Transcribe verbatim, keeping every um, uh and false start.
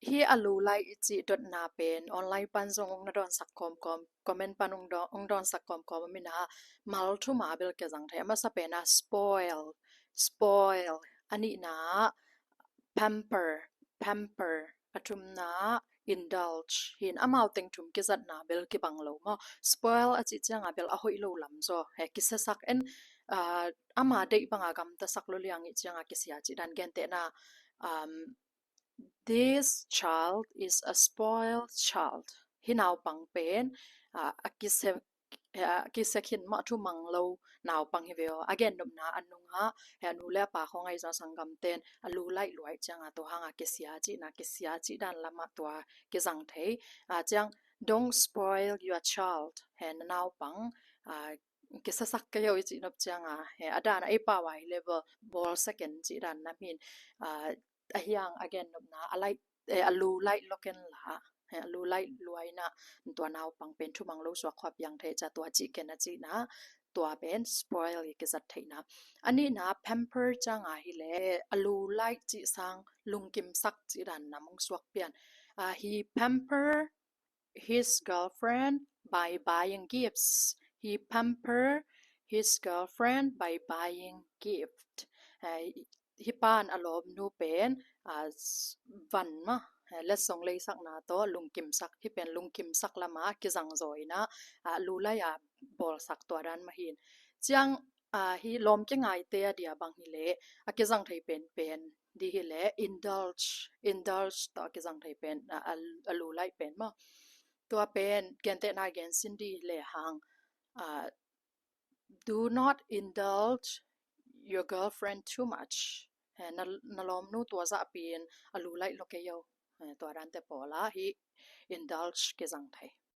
Hih a lu laih i cih dotna pen online pan zong ong na dawnsak kawmkawm, comment pan ong dawn, ong dawnsak kawmkawm om ina, mal thum a bel kizang thei. A masa pen a spoil, spoil. A nihna pamper, pamper. A thumna indulge. Hi in amau teng thum kizatna bel kibang lo maw. Spoil a cih cianga bel a hoih lo lam zaw. He kisiasak en, ah, ama deih banga gamtasak lo liang i cianga kisia cih dan gentehna, um, "This child is a spoiled child." Hih naupang pen, ah, a kisia, ah, kisia khin mah thumang lo naupang hi ve aw. A gennopna a nungah, he a nu le a pa khawng ahi zong a sanggamten a lu laih luai cianga tua hanga kisia cihna, kisia cih dan lamah tua kizang thei. Ah, ciang, "Don't spoil your child." He na naupang, ah, kisiasak kei o i cih nop cianga, he a dan a ei pau a hi level ball second cih dan na min, ah, a hiang a gennopna a laih, eh, a lu laih lo ken la, eh, a lu laih luaina tua naupang pen thumang lo suak khua piang thei cia tua cih ken a cihna, tua pen spoil i kizat theihna. A nihna pamper cianga hi le a lu laih cih sang lungkimsak cih dan na mong suak pian. Ah, he pamper his girlfriend by buying gifts. He pamper his girlfriend by buying gift. Eh, hih pan a lawmnu pen, ah, s-, van mah, eh, letsong leisakna tawh lungkimsak, hih pen lungkimsak lama kizang zaw ina, ah, lu laih a bawlsak tua dan mah hi in. Ciang, ah, hih lawm kingaite a dia bang hi le, a kizang thei penpen di hi le, indulge, indulge tawh a kizang thei pen, ah, a, a lu laih pen maw. Tua pen, gentehna gen sin di hi le hang, ah, "Do not indulge your girlfriend too much." Eh, na, na lawmnu tua zahpi in a lu laih lo kei o. Eh, tua dante pawla hih indulge kizang thei.